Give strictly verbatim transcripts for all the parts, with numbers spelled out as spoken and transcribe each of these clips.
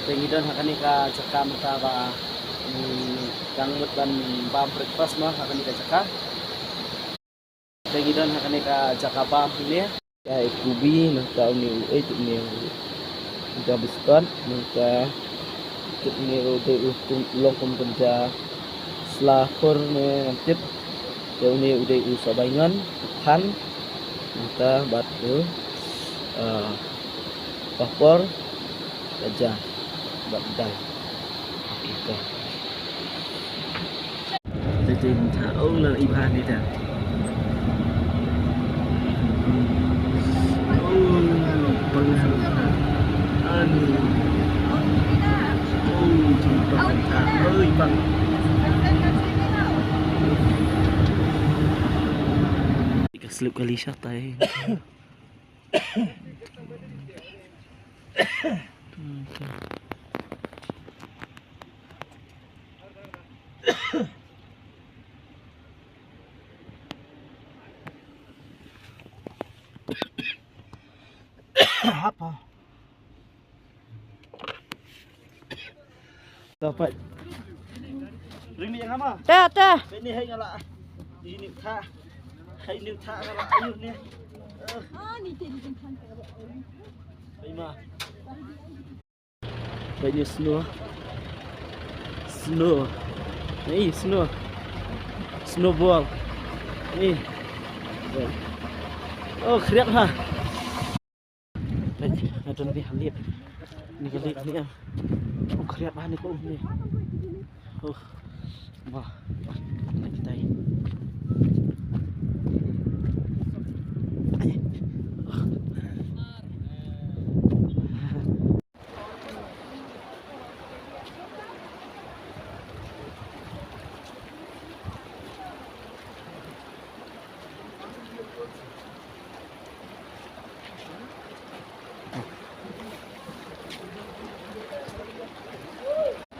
Te ngi don ha kane ka jaka mynta ba, mm, dang mut ban bam breakfast mo ha kane ka jaka. Te ngi don ha kane ka jaka bam ne. Ka i kubi nangta une u, eh, une u, ja biskot nangta une u dei u kum, long kum kum ja sla khur ne ngam tip. Te une u dei u sohbaingon, u phan nangta bad u, ah, papor. Ka ja bad dal. Okey, ka. Te te ta ong la i ba ni ta. Oh, pang. Anu. Oh, pang. Oi, pang. Ka slip kali sha tai. Apa? Dapat. Ring ni ngama? Te, te. Ni hai ngala. Ini tha. Hai ni tha ngala. Ayu ni. Ah, ni te ni kan. Hai ma. Hai ni snow. Snow. Ni snow. Snowball. Ni. Oh, khriat ha. Peit, nga don ni ha liep. Ni ka liep ni em. U khriat bha ni ko ni. Uh. Wah. Peit tai. Ai. Uh.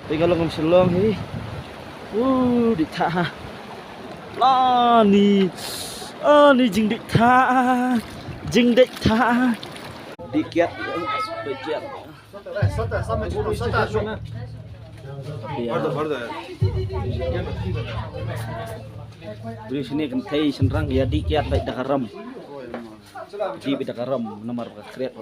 Te ka long kum Shillong hi. Uh, dik thah ha. La ni. Ah, ni jingdik thah. Jingdik thah. Dik kiat. Dik kiat. Briew shane kynthei shynrang ïa dik kiat bad da ka ram. Dik bad da ka ram namar ka khriat.